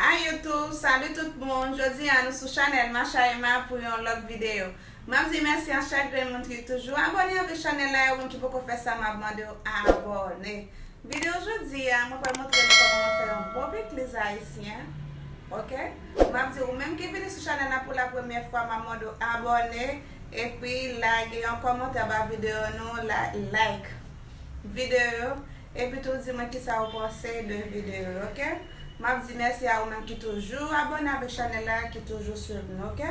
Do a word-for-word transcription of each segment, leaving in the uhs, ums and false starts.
Hi YouTube, salut tout moun. Jodi a nou sou chanèl Masha Emma pou yon lòt videyo. M ap di mèsi a chak grenn moun ki toujou abòne avèk chanèl la, e ou menm ki poko fè sa, m ap mande w abòne. Videyo jodi a, mwen pral montre nou kòman mwen fè yon bon pikliz ayisyen. Oke? M ap di ou menm ki vini sou chanèl la pou la premyè fwa, m ap mande w abòne, epi lage yon kòmantè ba videyo nou, la, like videyo, epi tou di mwen kisa ou panse de videyo yo, oke? M ap di mèsi a ou menm ki toujou abòne avèk chanèl la, ki toujou swiv nou, oke?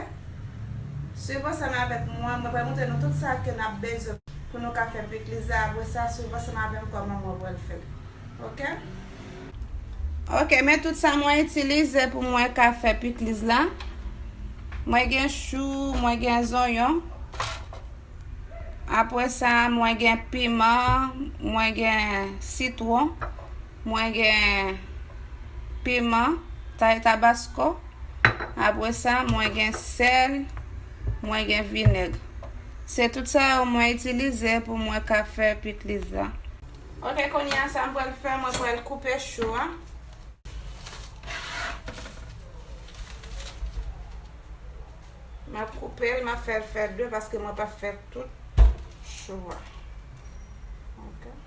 Swiv ansanm avèk mwen, mwen pral montre nou tout sa ke n ap bezwen pou nou ka fè pikliz la. Apre sa, swiv ansanm avè m kòman mwen pral fè l. Oke? Oke, men tout sa mwen itilize pou mwen ka fè pikliz la. Mwen gen chou, mwen gen zonyon. Apre sa, mwen gen piman, mwen gen sitwon, mwen gen piman, tay tabasko. Apre sa, mwen gen sèl, mwen gen vinèg. Se tout sa yo mwen itilize pou mwen ka fè pikliz la. Oke, kounye a sa m pral fè, mwen pral koupe chou a. M ap koupe l, m ap fè l fè de paske mwen pa fè tout chou a. Oke.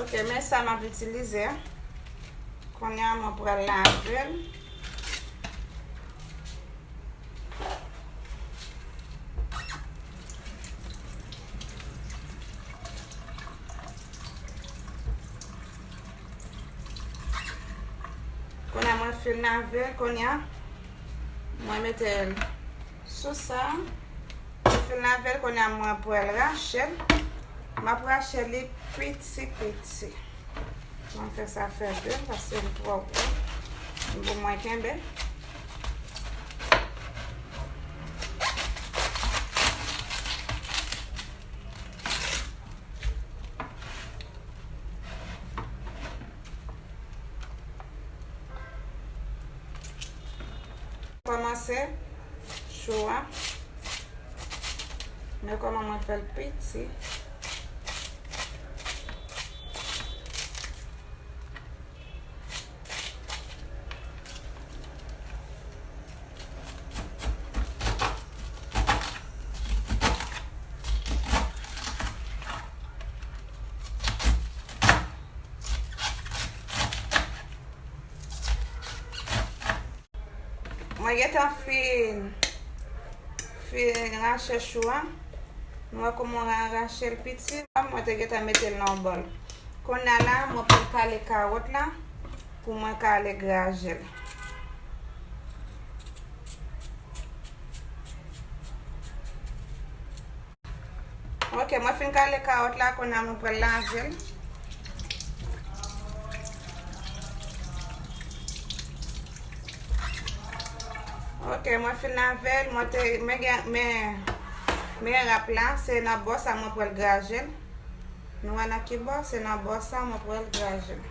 Oke, men sa m ap itilize a. Kounye a, mwen pral lave l. Kounye a, mwen fin lave l, kounye a, mwen mete l sou sa. Mwen fin lave l, kounye a mwen pral rache l. M ap rache li piti piti. Mwen fè sa fè de, paske li twò gwo pou mwen kenbe. Kòmanse chou a. Men kòman mwen fè l piti. Mwen gentan fin, fin rache chou a. Nou wè kòman mwen rache l piti. Mwen te gentan mete l nan yon bòl. Kounye a la, mwen pral kale kawòt la pou mwen kale graje l. Ok, mwen fin kale kawòt la, kounye a mwen pral lave l. Ok, mwen fin lave l, mwen te, men gen, men, men rap la, se nan bò sa mwen pral graje l. Nou wè nan ki bò, se nan bò sa mwen pral graje l.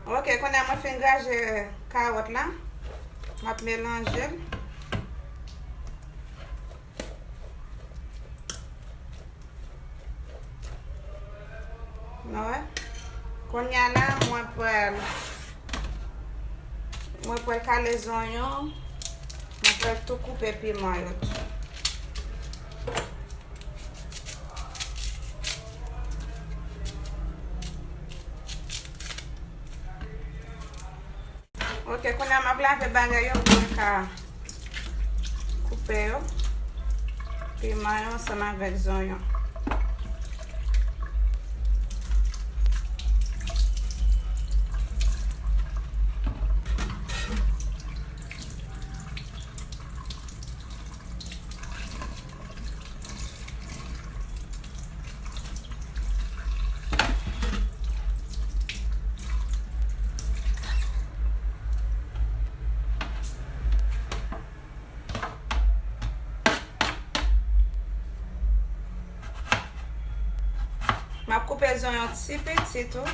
Ok, kounye a mwen fin graje kawòt la. M ap melanje l. Nou wè? Kounye a la, mwen pral, mwen pral kale zonyon, mwen pral tou koupe piman yo tou. Ok, kounye a m ap lave bagay yo pou mwen ka koupe yo. Piman yo ansanm avèk zonyon. M ap koupe zonyon ti piti tou.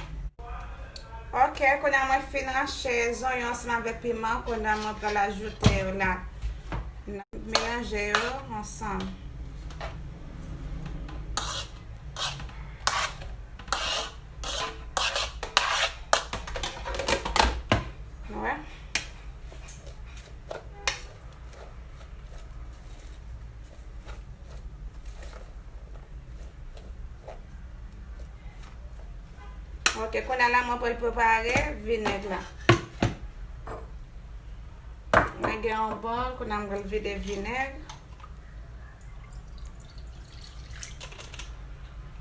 Ok, kounye a mwen fin ranche zonyon ansanm avèk piman. Kounye a mwen pral ajoute yo la. N ap melanje yo ansanm. Wè. Ok, kounye a la mwen pral prepare vinèg la. Mwen gen yon bòl, kounye a m pral vide vinèg.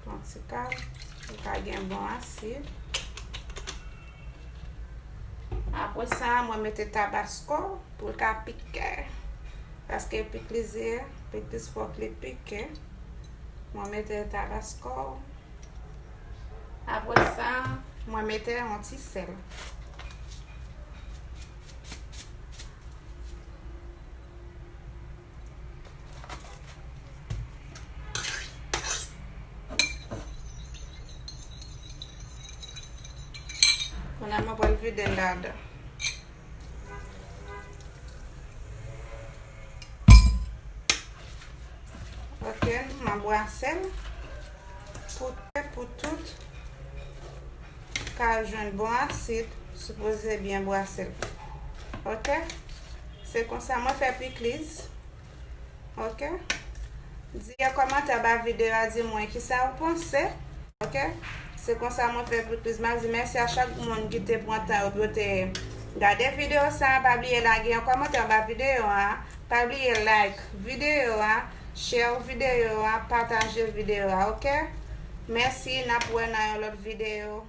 Pran ti kal, pou l ka gen bon asid. Apre sa, mwen mete tabasko pou l ka pike. Paske pikliz ye, pikliz fòk li pike. Mwen mete tabasko. Apre sa, mwen mete yon ti sèl. Kounye a mwen pral vide l ladan. Ok, m a bwase l pou, pou tout ka jwenn bon asid, sipoze byen bwase l. Ok? Se konsa mwen fè pikliz. Ok? Di an kòmantè anba videyo a, di mwen kisa ou panse. Ok? Se konsa mwen fè pikliz. M ap di mèsi a chak moun ki te pran tan yo pou yo te gade videyo sa a. Pa bliye lage yon kòmantè anba videyo a. Pa bliye like videyo a, share videyo a, pataje videyo a, ok? Mèsi, n ap wè nan yon lòt videyo.